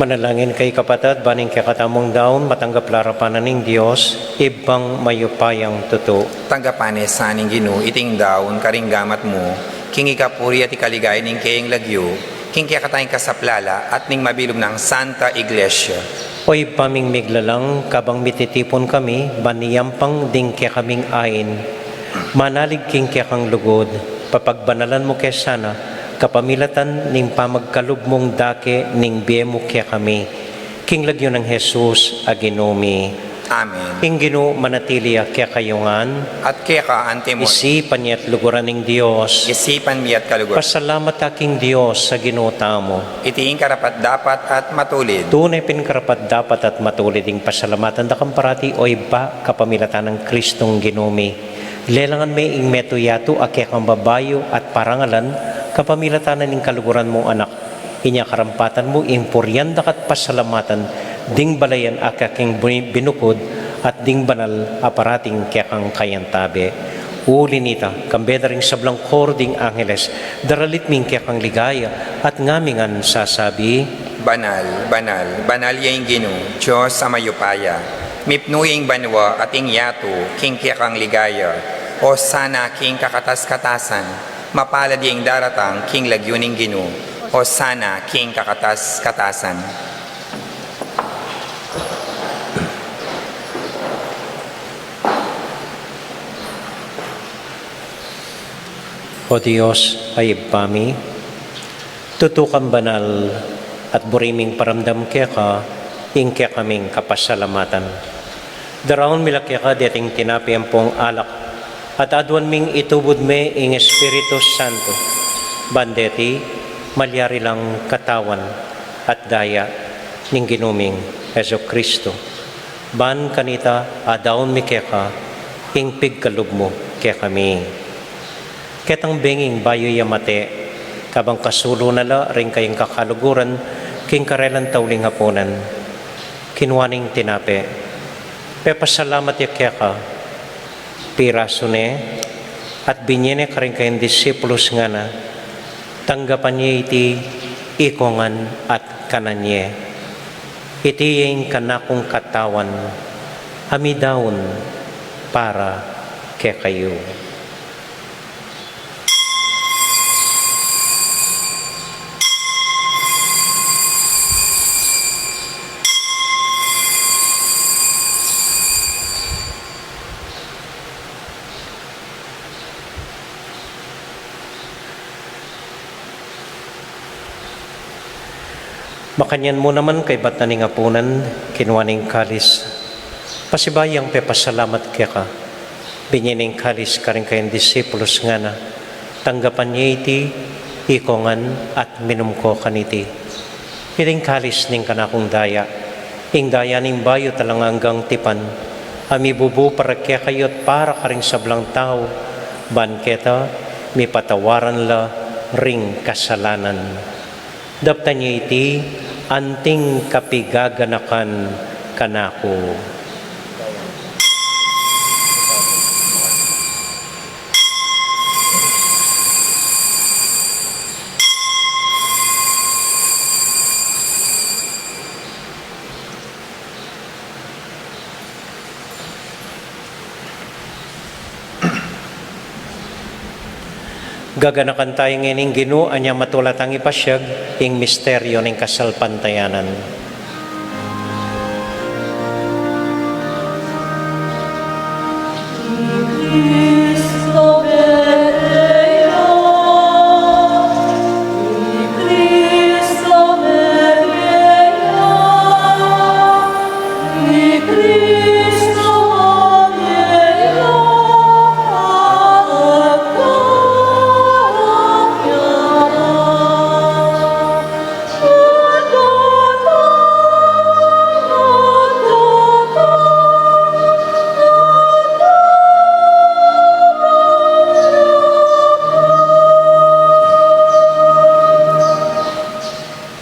Manalangin kayu kapatad, ban ing kekatamung daun matanggap la arapan na ning Dios, Ibpang mayupayang tutu. Tanggapan na sa ning Ginu iting daun karing gamat mu, king ikapuri at ikaligaya ning keyang lagyu, king kekatang kasaplalan at ning mabilug nang Santa Iglesia. O Ibpa ming miglalang, kabang mititipun kami ban iyampang ding kekaming ain, manalig king kekang lugud, papagbanalan mu ke sana kapamilatan ning pamagkalub mung dake ning bie mu kekami. King lagyu nang Jesus a Ginu mi. Amen. Ing Ginu manatili ya kekayu ngan. At keka antimun. Isipan ye at luguran ning Dios. Isipan mi at kaluguran. Pasalamat ta king Dios a Ginu tamu. Iti ing karapat-dapat at matulid. Tune pin karapat-dapat at matulid ing pasalamatan da kang parati, o Ibpa, kapamilatan nang Kristong Ginu mi. Lelangan me ing metung yatu a kekang babayu at parangalan, kapamilatan na ning kaluguran mung Anak. Inya karampatan mu ing purian da ka at pasalamatan ding balayan a kekang bi-, binukud at ding banal a parating kekang kayantabe. Uli nita, kambe da ring sablang koro ding angeles, daralit mi ing kekang ligaya at ngaming ngan sasabi, Banal, banal, banal ya ing Ginu, Dios a mayupaya. Mipnu ya ing banua at ing yatu king kekang ligaya. Osana king kakatas-katasan. Mapalad ya ing daratang king lagyu ning Ginu. Osana king kakatas-katasan. O Dios a Ibpa mi, tutu kang banal, at buri ming paramdam keka ing kekaming kapasalamatan. Daraun mi la keka deting tinape ampong alak, at aduan ming itubud me ing Espiritu Santo, ban deti malyari lang katawan at daya ning Ginu ming Jesucristo. Ban kanita adaun mi keka ing pigkalub mu kekami. Ketang benging bayu ya mate, kabang kasulu na la ring kayang kakaluguran king karelang tauling apunan, kinua ne ing tinape, pepasalamat ya keka, pirasu ne, at binye ne karing kayang disipulus, ngana, tanggapan ye iti ikongan at kanan ye. Iti ing kanakung katawan a midaun para kekayu. Makanyan mu naman kaybat na ning apunan, kinua ne ing kalis, pasibayu yang pepasalamat keka, binye ne ing kalis karing kayang disipulus, ngana: Tanggapan ye iti, ikongan, at minum ko kaniti. Iti ing kalis ning kanakung daya, ing daya ning bayu at alang anggang tipan, a mibubu para kekayu at para karing sablang tau, ban keta mipatawaran la ring kasalanan. Daptan ye iti anting kapigaganakan kanaku. Gaganakan taya ngeni ing Ginu, anya matula tang ipasiag ing misteryu ning kasalpantayanan.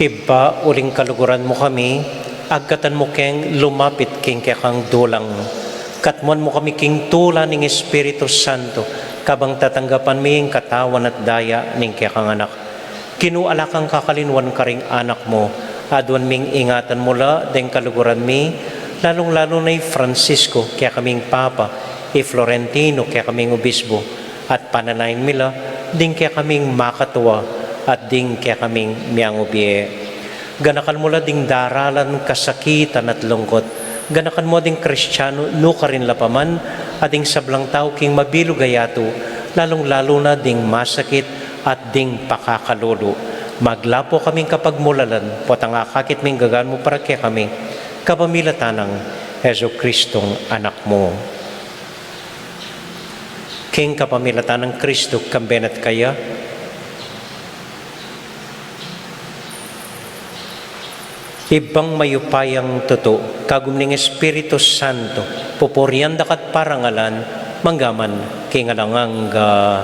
Ibpa, uling kaluguran mu kami, agkatan mu keng lumapit king kekang dulang. Katmuan mu kami king tula ning Espiritu Santo, kabang tatanggapan mi ing katawan at daya ning kekang Anak. Ginu, ala kang kakalinuan karing anak mu, aduan ming ingatan mu la deng kaluguran mi, lalung-lalu na i Francisco, kekaming Papa, i Florentino, kekaming Obispo, at panalangin mi la ding kekaming makatua at ding kekaming miangubie. Ganakan mu la ding daralan, kasakitan at lungkut. Ganakan mu ding Kristianu nukarin la pa man, at ding sablang tau king mabilug a yatu, lalung-lalu na ding masakit at ding pakakalulu. Maglapu kaming kapagmulalan, potang akakit ming gagan mu para kekami, kapamilatan nang Jesucristong Anak mu. King kapamilatan nang Kristo, kambe na at kaya, Ibpang mayupayang tutu, kagum ning Espiritu Santo, pupurian da ka at parangalan, mangga man king alang angga.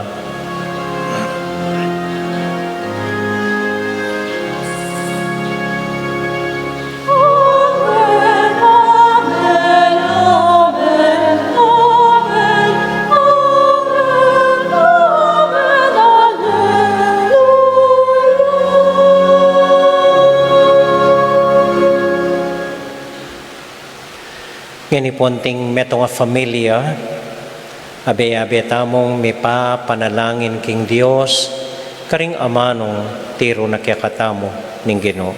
Ngeni pu anting metung a familia, abe-abe tamung mipapanalangin king Dios, karing amanung tiru na kekatamu ning Ginu.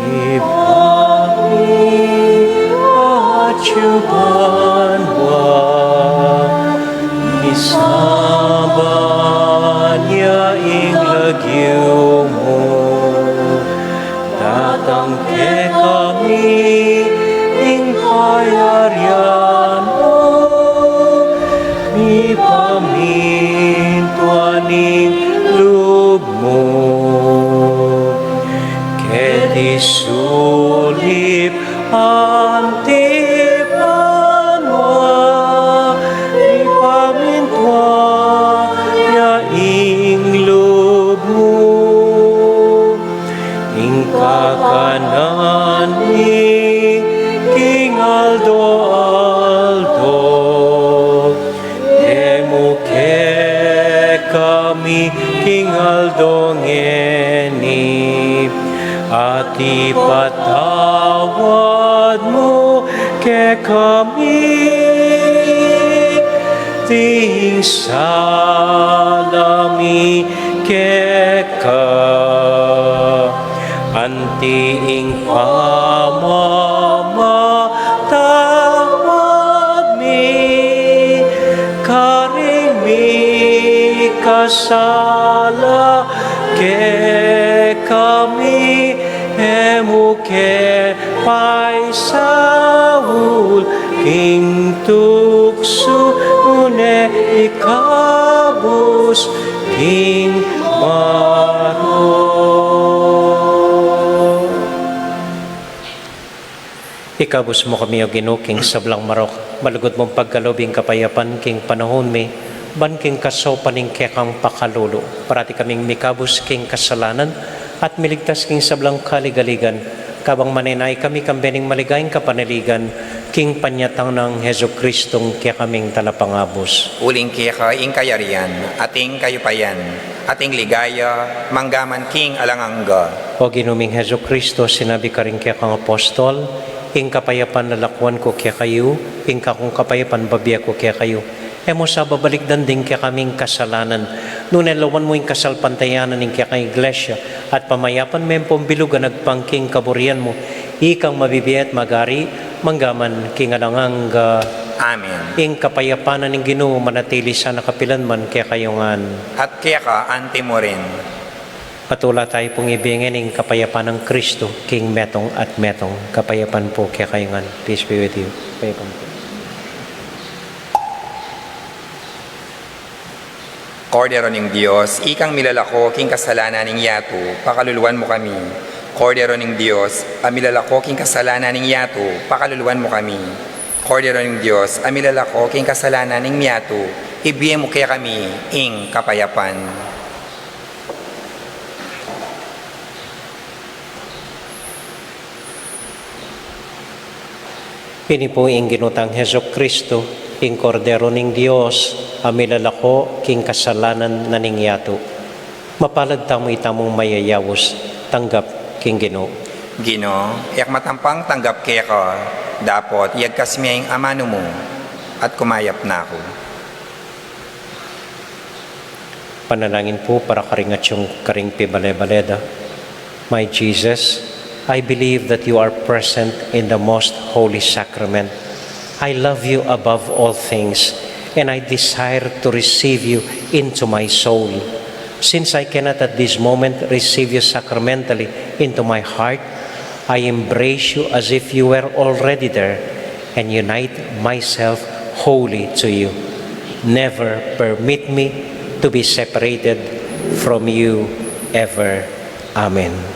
Ibpa mi atsu banua, misamban ya ing lagyu mu, datang kekami ing kayarian mu, mipamintuan ing lub mu keti sulip anti banua. Mipamintuan ya ing lub mu, ing kakanan mi king aldo-aldo, ibie mu kekami king aldo ngeni, at ipatawad mu kekami ding sala mi keka, anti ing pamamatawad mi Sala kekami, e mu ke paisaul king tuksu, nune ikabus king marok. Ikabus mu kami, O Ginu, king sablang marok, malugud mung pagkalub ing kapayapan king panaun mi, ban king kasaupan ning kekang pakalulu, parati kaming mikabus king kasalanan, at miligtas king sablang kaligaligan, kabang manenaya kami kambe ning maligayang kapanaligan, king panyatang nang Jesucristong kekaming Talapangabus. Uling keka ing kayarian, at ing kayupayan, at ing ligaya, manggaman king alang angga. O Ginu ming Jesucristo, sinabi karing kekang apostol, ing kapayapan lalakuan ku kekayu, ing kakung kapayapan bibie ku kekayu. E mu sa babalikdan ding kekaming kasalanan, nune lawan mu ing kasalpantayanan ning kekang Iglesia, at pamayapan me pung bilugan agpang king kaburian mu, ikang mabibie at mag-ari, manggaman king alang angga. Amen. Ing kapayapan na ning Ginu manatili sana kapilan man kekayu ngan. At keka anti mu rin. Patula tayu pung ibie ngeni ing kapayapan nang Kristo, king metung at metung. Kapayapan pu kekayu ngan. Peace be with you. Kapayapan pu. Kordero ning Dios, ikang milalako king kasalanan ning yatu, pakaluluan mu kami. Kordero ning Dios, a milalako king kasalanan ning yatu, pakaluluan mu kami. Kordero ning Dios, a milalako king kasalanan ning yatu, ibie mu kekami ing kapayapan. Ini pu ing Ginu tang Jesucristo, ing Kordero ning Dios, a milalako king kasalanan na ning yatu. Mapalad tamu itamung mayayaus, tanggap king Ginu. Ginu, e ku matampang tanggap keka, dapot iyagkas me ing amanu mu, at kumayap na ku. Panalangin pu para karing atiu karing pibale-bale da. My Jesus, I believe that you are present in the most holy sacrament. I love you above all things, and I desire to receive you into my soul. Since I cannot at this moment receive you sacramentally into my heart, I embrace you as if you were already there and unite myself wholly to you. Never permit me to be separated from you ever. Amen.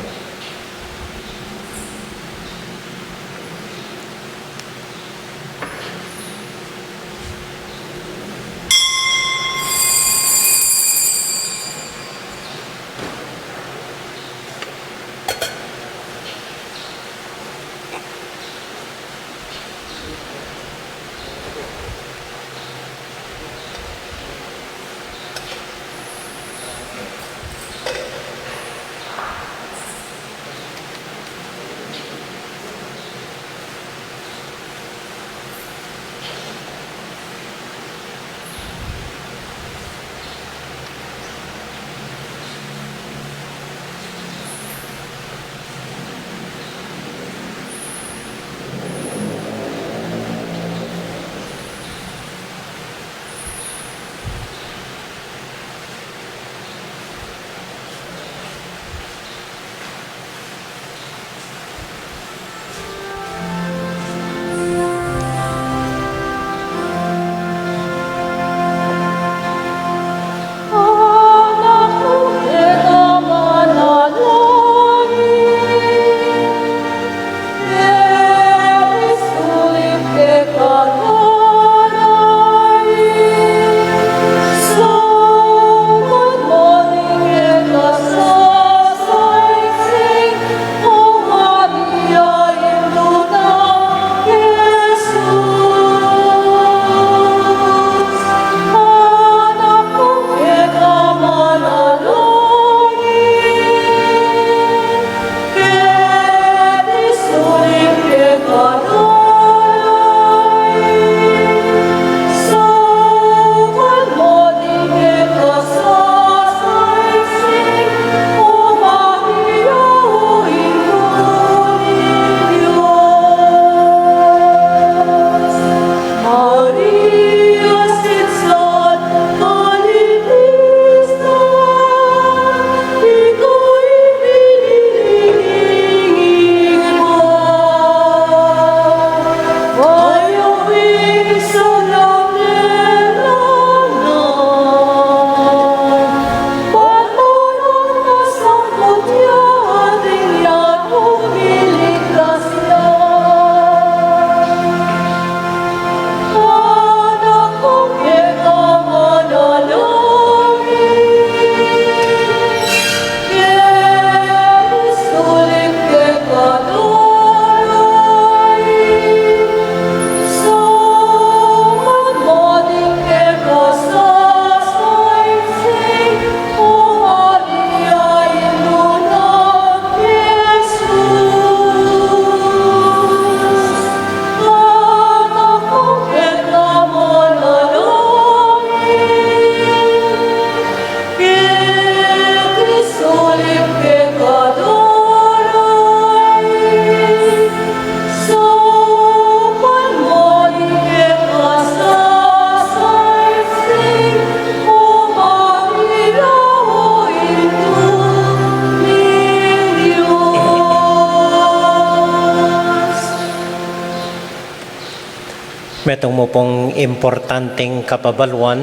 Metung mu pung importanteng kababaluan,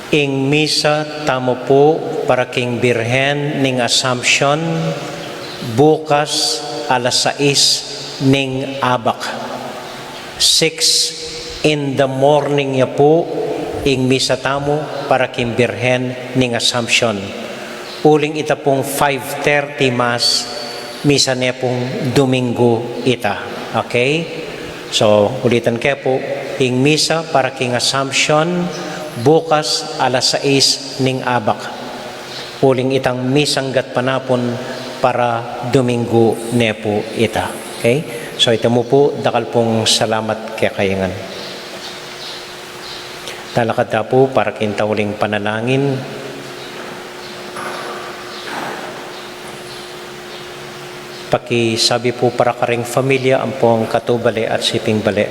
ing misa tamu pu para king Birhen ning Assumption, bukas alas sais ning abak. Six in the morning ya pu ing misa tamu para king Birhen ning Assumption. Uling ita pung five thirty Mass, misa ne pung Domingo ita. Okay? So, ulitan ke pu, ing misa para king Assumption, bukas alas sais ning abak. Uling itang misang gatpanapun para Domingo ne pu ita. Okay? So, ita mu pu, dakal pung salamat kekayu ngan. Talakad ta pu para king tauling panalangin. Pakisabi pu para karing familia ampong katubale at siping bale,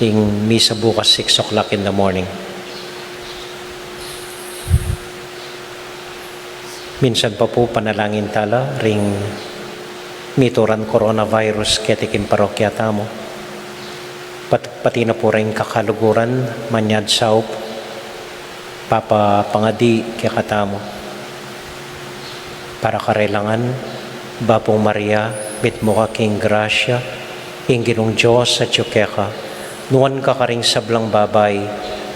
ing misa bukas six o'clock in the morning. Minsan pa pu, panalangin tala ring mituran coronavirus keti king parokya tamu. Pat-, pati na pu ring kakaluguran, manyad saup, papapangadi kekatamu. Para karelangan, Bapung Maria, mitmu ka king grasya, ing Ginung Dios atyu keka, nuan ka karing sablang babai,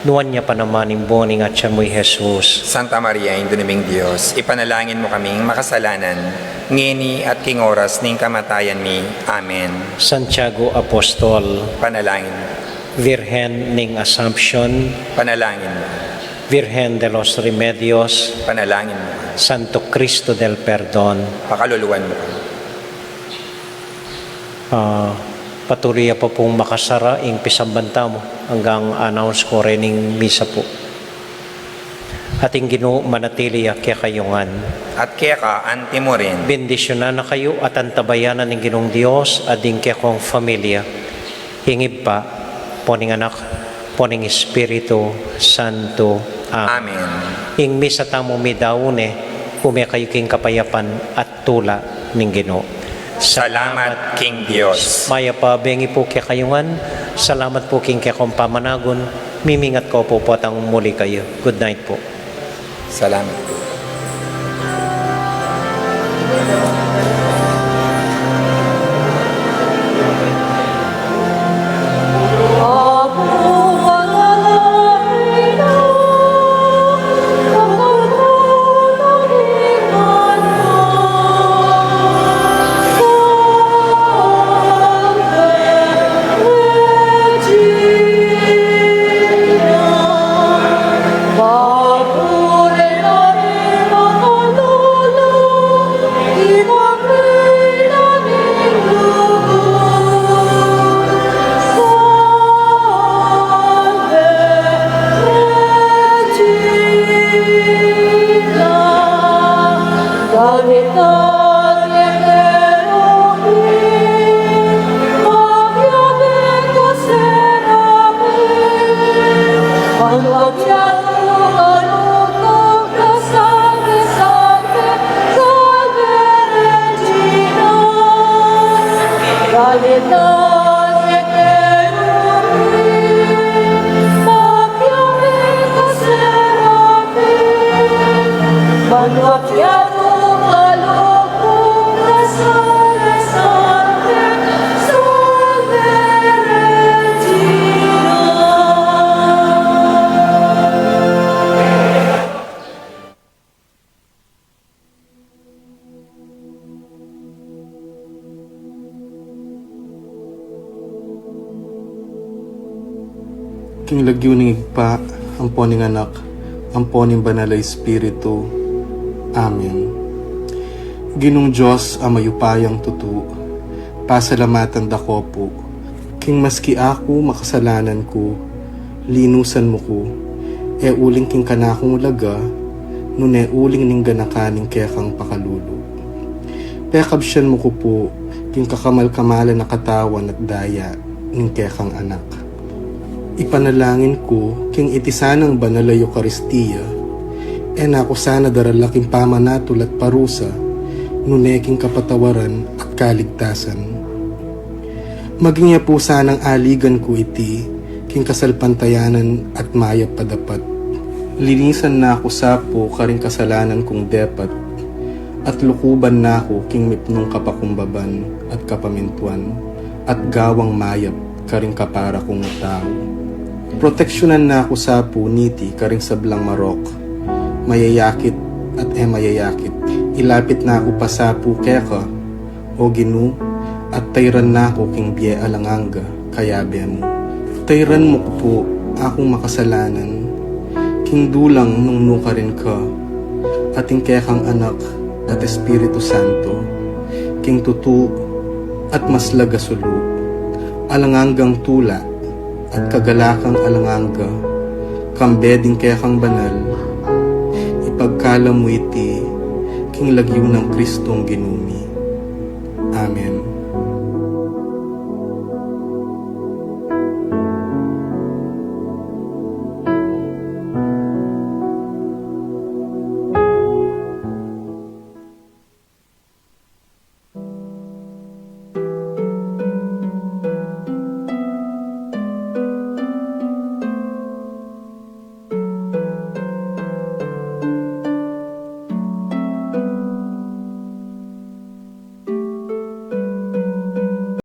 nuan ya pa naman ing bunga ning atyan mu, i Jesus. Santa Maria, Indu ning Dios, ipanalangin mu kaming makasalanan, ngeni at king oras ning kamatayan mi. Amen. Santiago Apostol, panalangin. Virgen ning Assumption, panalangin. Virgen de los Remedios, panalangin. Santo Cristo del Perdon, pakaluluan mu. Ah, patuloy ya pa pung makasara ing pisamban tamu anggang announce ku ring misa pu. At ing Ginu manatili ya kekayu ngan. At keka anti mu rin. Bendisyunan na kayu at antabayanan ning Ginung Dios at ding kekong familia, ing Ibpa, ampo ning Anak, ampo ning Espiritu Santo. Amen. Amen. Ing misa tamu midaun ne, ume kayu king kapayapan at tula ning Ginu. Salamat king Dios. Mayap a bengi pu kekayu ngan. Salamat pu king kekong pamanagun. Mimingat ku pu potang muli kayu. Good night pu. Salamat pu. King lagyu ning Ibpa, ampo ning Anak, ampo ning Banal a Espiritu. Amen. Ginung Dios a mayupayang tutu, pasalamatan da ko pu, king maski aku makasalanan ku, linusan mu ku, e uling king kanakung laga, nune uling ning ganakan ning kekang pakalulu. Pekabsian mu ku pu, king kakamal-kamalan a katawan at daya ning kekang Anak. Ipanalangin ku, king iti sanang banal a Eukaristia, e na ku sana darala king pamanatul at parusa, nune king kapatawaran at kaligtasan. Maging ya pu sanang aligan ku iti king kasalpantayanan at mayap a dapat. Linisan na ku sa pu karing kasalanan kung depat, at lukuban na ku king mipnung kapakumbaban at kapamintuan, at gawang mayap karing kapara kung tau. Proteksyunan na ku sa pu niti karing sablang marok, mayayakit at e mayayakit. Ilapit na ku pa sa pu keka, O Ginu, at tayran na ku king bie alang angga, kayabe mu. Tayran mu ku pu akung makasalanan, king dulang nung nukarin ka, at ing kekang Anak at Espiritu Santo, king tutu at maslag a sulu, alang anggang tula at kagalakang alang angga, kambe ding kekang banal, ipagkalub mu iti king lagyu nang Kristong Ginu mi. Amen.